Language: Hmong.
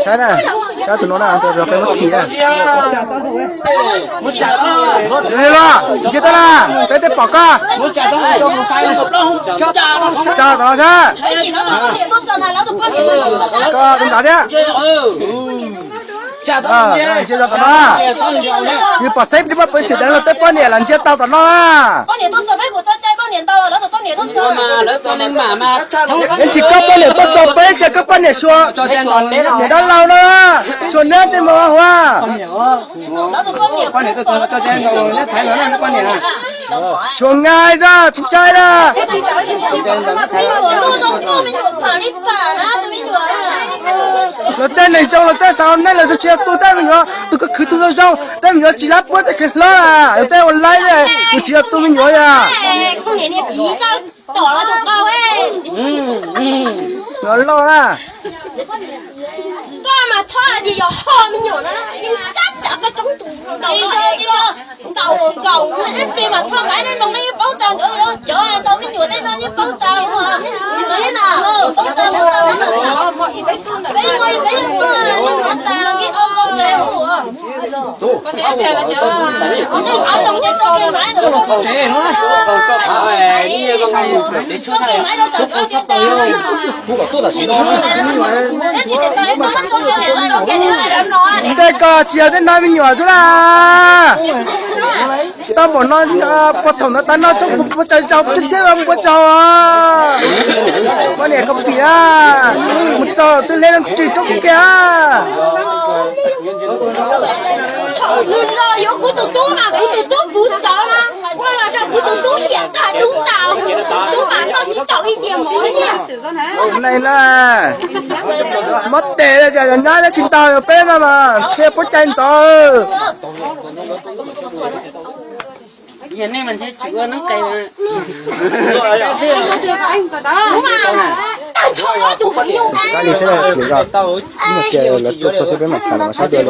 Saib na, saib tus no na, rau rau peb muab thim na. Li los, ntsia tau na, peb twb pom koj. Tsa tom no saib. Koj tus ntawd thiab. Ntsia tau tom no. Yus pom saib peb peb xwm deev los tej poj niam los ntsia tau tom no na. Yeej tsis koj poj niam tuaj tau peb tias koj poj niam xyuas niam dab laug no, xyuas neb tej mus huv. Xyuas ngai zoj tsis ntshai na. Lawv tej neeg zoo lawv tej xav nej lawv tus tsis yog tu tej me nyuam, tus koj khwv tus zoo zoo, tej me nyuam tsis lab puab tej khwv hlob, tej ua laib, tus tsis yog tu me nyuam yom. Loj na. Koj mas txhob hais tias yog ho me nyuam no, yeej tsab cav koj coob tus nkaus nkaus, ib pliag mas txhob nqa nej noo nej yeej paub tau, cov tau me nyuam tej no yeej paub tau, paub tau, peb ua peb yeej tuaj, yeej tuaj tas los nkij ua ua ua. Ntej koj tsis yog tej no me nyuam xwb las. Tau npaum no, puag thaum ntawd tas no tub puas tsaug zaus thiab thiab puas tsaug. Poj niam koj pim, mus txog twb hleb leej tsis tub kiag. Thaum nws los yuav kuv tus tub mas kuv tus tub puv txawv na, ua los rau kuv tus tub hiam tag dub tas, kuv tus tub mas noj tsis tau ib diav mov li. Neeg na, muab tes li cas yog nyab nyob tsis ntau, yog peb no mas qhia puab cai ntxov. Kab li saib tias lawv tuaj txog xwb peb mam tham los mas saib tias